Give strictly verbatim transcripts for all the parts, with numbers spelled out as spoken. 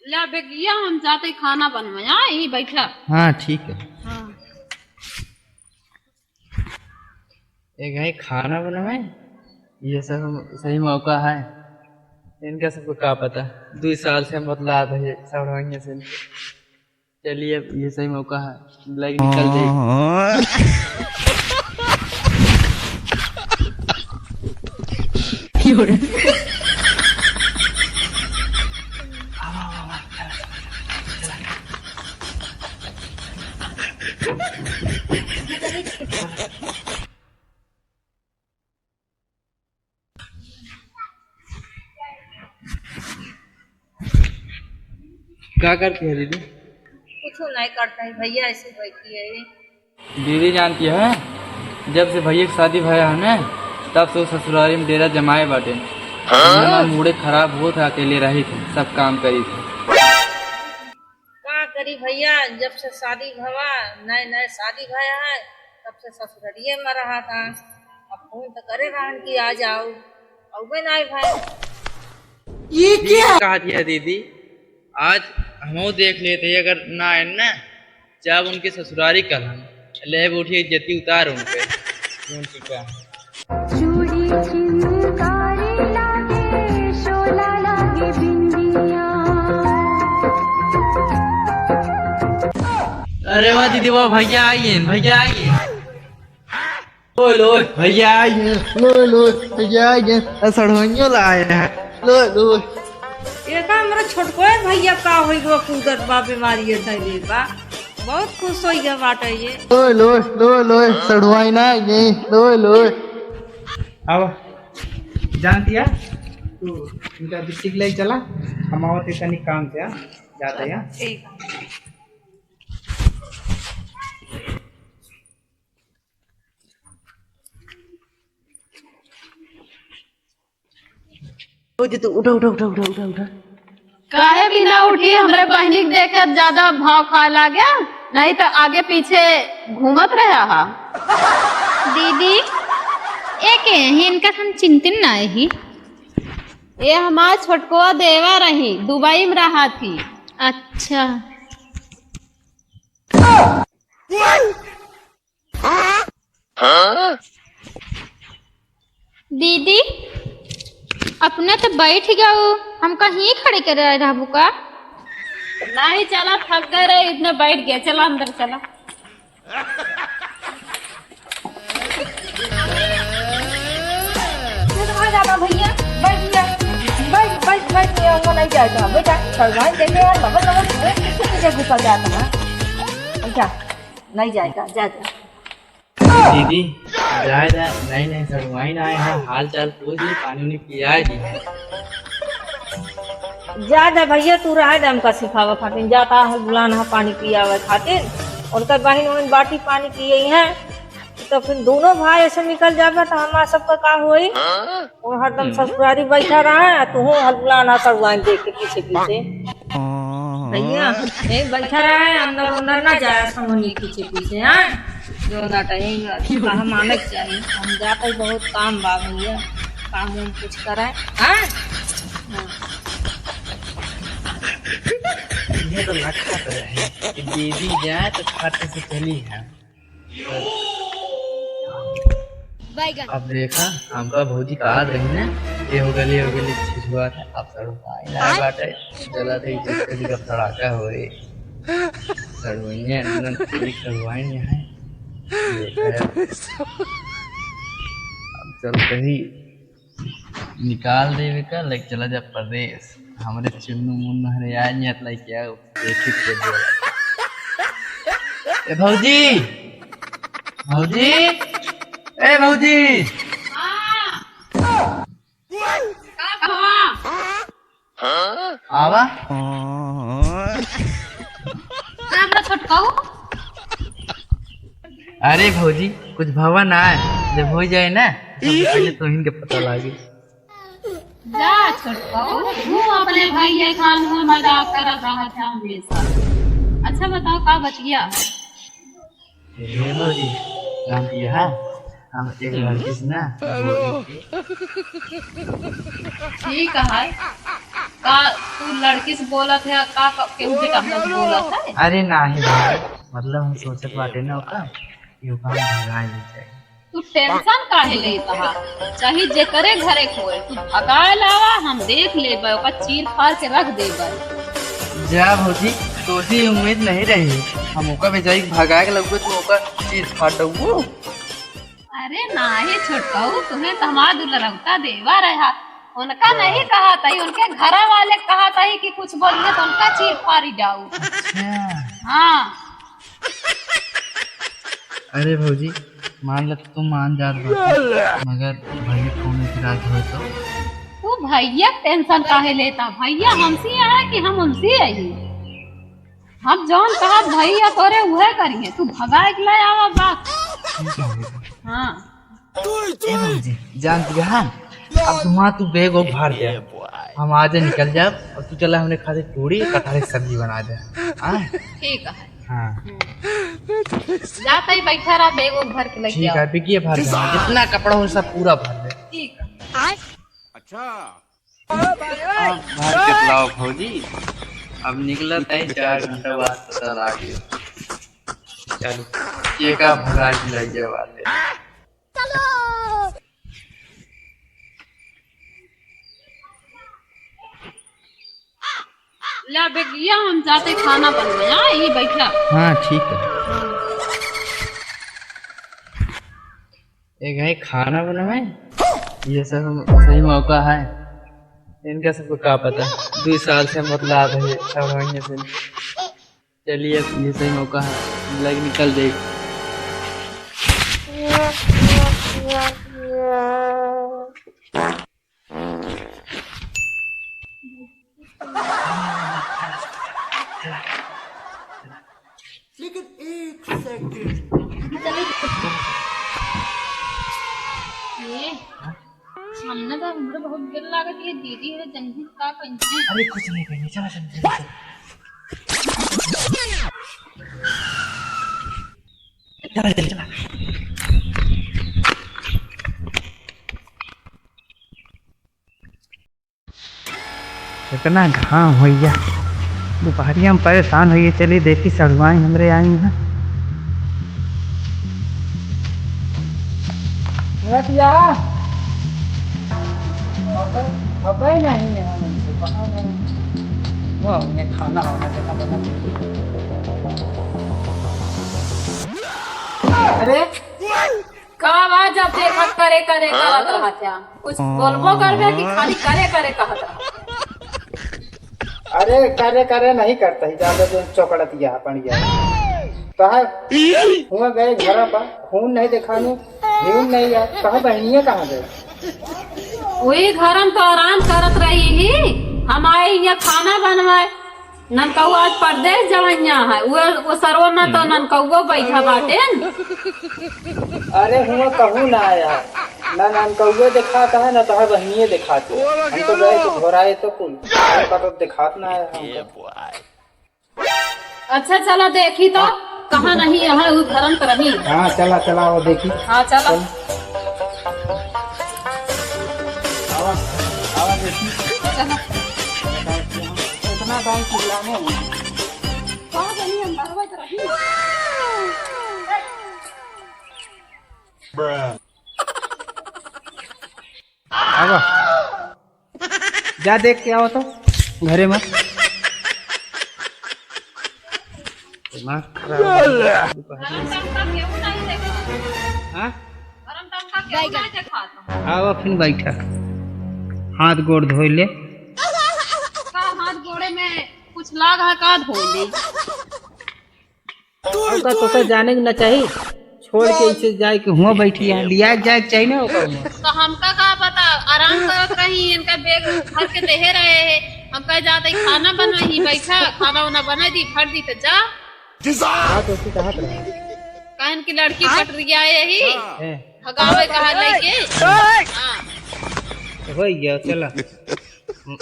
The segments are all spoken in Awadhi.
ला बेगिया, हम जाते खाना बनवाए। हाँ, यही बैठा। हाँ, ठीक है। हाँ। एक है खाना बनवाए, ये सब हम, सही मौका है। इनका सबको का पता, दो साल से हम बतलात है सब ढंगिया से। चलिए, अब ये सही मौका है, लाइक निकल जाए। का करती है दीदी? कुछ नहीं करता है भैया, ऐसे बैठी है। दीदी जानती है, जब से भैया की शादी भया है ना, तब से वो ससुरारी में डेरा जमाए बाटे। हाँ? हमार मूडे खराब होत है, अकेले रही थे, सब काम करी थे। का करी भैया, जब से शादी भवा, नए नए शादी भया है, तब से ससुररिये में रहा था। अब फोन तो करे रहन कि आ जाओ, अउबे नाई भाई। ये क्या कहा दिया दीदी? आज हमहू देख लेते, अगर ना आए ना, जब उनके ससुरारी कल हम लेब उठी इज्जती उतार उनके। कौन सी क्या? चूड़ी छिनकारी लागे, शोला लागे बिंदिया। अरे वाह दीदी वाह, भैया आइए, भैया आइए। लो, लो, भैया आइए, लो, लो, भैया आइए, आ, सड़वइयो लाए हैं, लो, लो। एका हमरा छोटको है भैया का होई गो, कूदत बा, बीमारी है धइले बा। बहुत खुश होई गया बाटे ये। लो, लो, लो, लो, सड़वाई ना, ये, लो, लो। अब जान दिया, तू इनका बिस्किट ले चला, हम आवत है तनी काम से, हाँ, जाते हैं। ठीक। उठ, उठ, उठ, उठ। काहे बिना उठी? हमरे बहिनी के देखत ज्यादा भाव खाए लाग्या, नहीं तो आगे पीछे घूमत रहा हा। दीदी, एके ही इनका हम चिंतिन ना ही। ये हमार छोटको देवा रही, दुबई में रहा थी। अच्छा। दीदी, अपने तो बैठ गऊ, हमका ही खड़े करे रहबू का? नहीं, चला, थक गए रहे, इतना बैठ गया, चला अंदर चला। तू कहाँ जाता भैया? बैठ जा, बैठ, बैठ, बैठ, ये हमको नहीं जाएगा बेटा, भगवान देखे यार, लबर लबर, तू कैसे नीचे घुसा जाता है? जा, नहीं जाएगा, जा, जा। दीदी, जाए दा, नहीं, नहीं, सड़वाइन आए हैं, हाल चाल पूछ ली, पानी उनी पियाए दी। जा दा भैया, तू रहे दा, हमका सिखावे खातिर, जाता है बुलाना है पानी पियावे खातिर, उनका बहिन वहिन बाटी पानी पिए हैं, तो फिर दोनों भाई ऐसे निकल जाबे तो हमार सबका का होई? वो हरदम हम्म। ससुरारी बैठा रहा है, तू हलबुलान हसुआइन देख के पीछे पीछे। भैया, यही बैठा रहा है, अंदर अंदर ना जाए, समझनी पीछे पीछे, हाँ? जो ना कहीं, कहा माने के चाहिए। हम जाते ही बहुत काम बा भैया, काम हम कुछ करें, हाँ? हाँ। ये तो लगता तो है कि दीदी जाए तो खाते से चली है। बैगन। अब देखा, हमका भौजी कहा रही ना, ये हो गली, हो गली छिछुआ था, अब सड़ुआइन आए बाटे, चला थे, जल्दी का पड़ाका होए। सड़ुआइन है, अंदर पूरी सड़ुआइन है। देखा है। अब चल कहीं निकाल देवे का, लेके चला जा परदेस। हमरे चुन्नू मुन्नू हरे आ नियत लेके आओ, देखी के बोल। ए भौजी, भौजी, ए भौजी। आवा। का हमरा छोटकाऊ? अरे भौजी, कुछ भवा ना है, जब हो जाए ना, तब पहले तोहिन के पता लागे। जा छोटकाऊ, तू अपने भाई के खान में मजाक करत रहत है हमेशा। अच्छा बताओ, का बतिया? हे भौजी, जानती है, हम एक लड़की से ना बोले थे। ठीक है, का तू लड़की से बोलत है, का, का, केहू के कहना से बोलत है? अरे नाही भौजी, मतलब हम सोचत बाटे ना ओका, कि ओका हम भगाए ले जाए। तू tension काहे लेत हा? चाहे जेकरे घरे खोए, तू भगाए लावा, हम देख लेबे, ओका चीर फाड़ के रख देबे। जा भौजी, तोसी उम्मीद नहीं रही, हम ओका बेचारी के भगाए के लगबे, तू ओका चीर फाड़ देबू। अरे नाही छोटकऊ, तुम्हें तो हमार दुलरौता देवर है, उनका हाँ। नहीं कहा था, उनके घर वाले कहा था कि कुछ बोलिए तो उनका चीर फाड़ी जाऊ। अच्छा। हाँ। अरे भौजी, मान ल तू मान जात बाटे, मगर भैया कौनो इतराज हो तो? तू भैया के tension काहे लेता? भैया हमसे है कि हम उनसे है? हम जौन कहब भैया तोरे उहे करिहे, तू भगाए के ले आवा बात। ठीक है भैया। हाँ। ए भौजी, जान दिया हाँ? अब तुम तू bag उग भर दे, हम आजे निकल जाब। और तू चला हमने खातिर पूड़ी कटहल की सब्जी बना दे। हाँ? ठीक है। हाँ। हम्म। जाता ही बैठा रहा, bag उग भर के लेके ठीक आओ। है, बिगिए भर दे, जितना कपड़ा हो सब पूरा भर दे। ठीक है। अच्छा। अब भर के लाओ भौजी, अब निकलत है चार घंटा बाद पता लाग गया। चलो, ये का भगा के लग गया बात है। ला बेगिया, हम जाते खाना बनवाए, हाँ, ये बैठा। हाँ, ठीक है। एक है खाना बनवाए, ये सब हम सही मौका है, इनका सबको का पता, दो साल से मतलब है, सब वहीं से। चलिए, अब ये सही मौका है, लग निकल जाए। लेकिन एक second। ये, सामने तो हमरे बहुत गिर लागत, ये दीदी है, जंगली का कहीं है। अरे कुछ नहीं कहेंगे, चलो, चलो, चलो, चलो। चलो, चलो, चलो। इतना घाम होइया, दुपहरिया में परेशान होइए। चलिए देखी, सड़ुआई हमरे आई हैं। रतिया, अबे, अबे नहीं है, वो उन्हें खाना वाना देना बना। अरे, का आवाज अब देखा करे करे करत रहा क्या? कुछ बोलबो करबे कि खाली करे करे कहत रहा? अरे करे करे नहीं करता ही, ज्यादा जो चौकड़तिया है, बढ़िया। कहा हुआ गए घर पर, खून नहीं दिखानू, खून नहीं यार, कहा बहनिया कहाँ गए? वही घर में तो आराम करत रही ही, हम आए यहाँ खाना बनवाए। ननकौआ आज परदेस जवनिया है, वो, वो सरवा में तो ननकौओ बैठा बाटे न। अरे हुआ कहूँ ना आया, ना ननकौओ देखाता है, ना तोहर बहनिये देखाती है। हम तो गए तो घोराए तो कुल, हमका तो देखात ना आया हमका। अच्छा चला देखी तो, कहाँ नहीं यहाँ वो धरम तो रही। हाँ चला, चला वो देखी। हाँ चला। चल। आवा, आवा देखी। चला। इतना दाई चिल्लाने में। कहाँ गई हम बरबत रही? आवा। जा देख के आओ तो घरे में। दिमाग खराब हो गया। हाँ? आवा फिर बैठा, हाथ गोड़ धोई ले। का हाथ गोड़े में कुछ लाग है का? धोई ले। अब का तोका जाने के ना चाही, छोड़ के इसे जाए के हुआ बैठी है, लिया के जाए के चाही ना ओकर में। तो हमका का पता, आराम करत रही, इनका bag भर के देहे रहे हैं, हम कह जाते ही खाना बनवाई, बैठा, खाना वाना बना दी, भर दी तो जा। हाँ, तो उसी कहा था। कहन की लड़की पटरिया यही, हैं। भगावे कहा लेके। हाँ। तो हो गया, चला।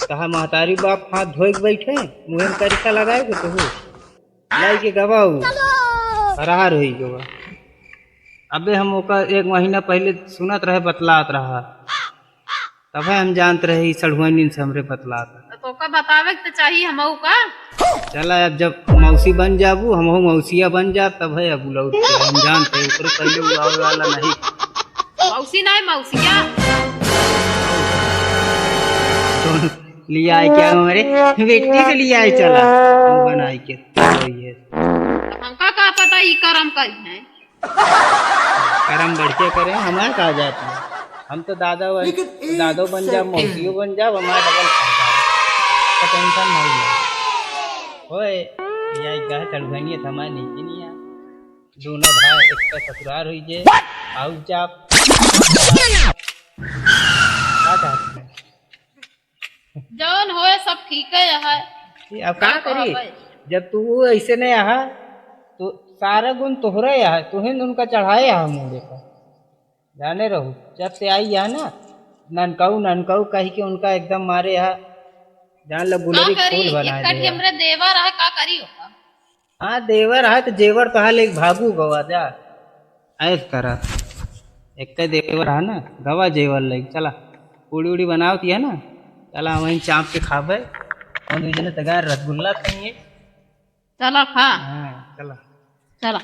कहा महतारी बाप हाथ धोए के बैठे, मुँह में करिका लगाए के तू। लाई के गवाऊ, फरार होई गवा। अबे हम ओका एक महीना पहले सुनत रहे, बतलात रहा, तबे हम जानत रहे ई सड़ुआइन से हमरे बतलात रहा। तो ओका बतावे के तो चाहिए हमहू का। चला, अब जब मौसी बन जाबू, हमहू मौसिया बन जाब, तब है अब लौट के। हम जानते हैं, ओकरे पहले उ आवे वाला नहीं। मौसी नहीं, मौसिया। तो लिया है क्या हमारे बेटी से लिया है, चला, हम बनाई के तो ये। हमका का पता ई करम करी है। करम बढ़िया करे, हमार का जात है। हम तो दादा व-, लेकिन एक दादो बन जाब, second। मौसियो बन जाब, हमार डबल फायदा है। तो टेंशन नहीं है। ओए, या एक गाह चढ़ुआनी है, थमा नहीं कि नहीं है। दोनों भाई एक का ससुराल हुई जे, आऊ जाब। का चाहती है? जौन होए सब ठीक है, है। ये अब का सब करी? हवे। जब तू ऐसे नहीं आहा, तो सारा गुण तोहरे आहा, तुहिन उनका चढ़ाए आहा मुंडे पर। जाने रहू, जब से आई है ना, ननकाऊ, ननकाऊ कही के उनका एकदम मारे आहा, जान लो का गुलरी करी? फूल बनाए एक दे। हमरे देवर है, का करी ओका? हाँ, देवर है तो जेवर तो है, लेके भागू गवा जा। ऐस करा, एक देवर है ना, गवा जेवर लेके चला। पूड़ी उड़ी बनावती है ना, चला वहीं चाप के खाबे। और दूसरे तैयार रसगुल्ला खाइए। चला खा। हाँ, चला। चला।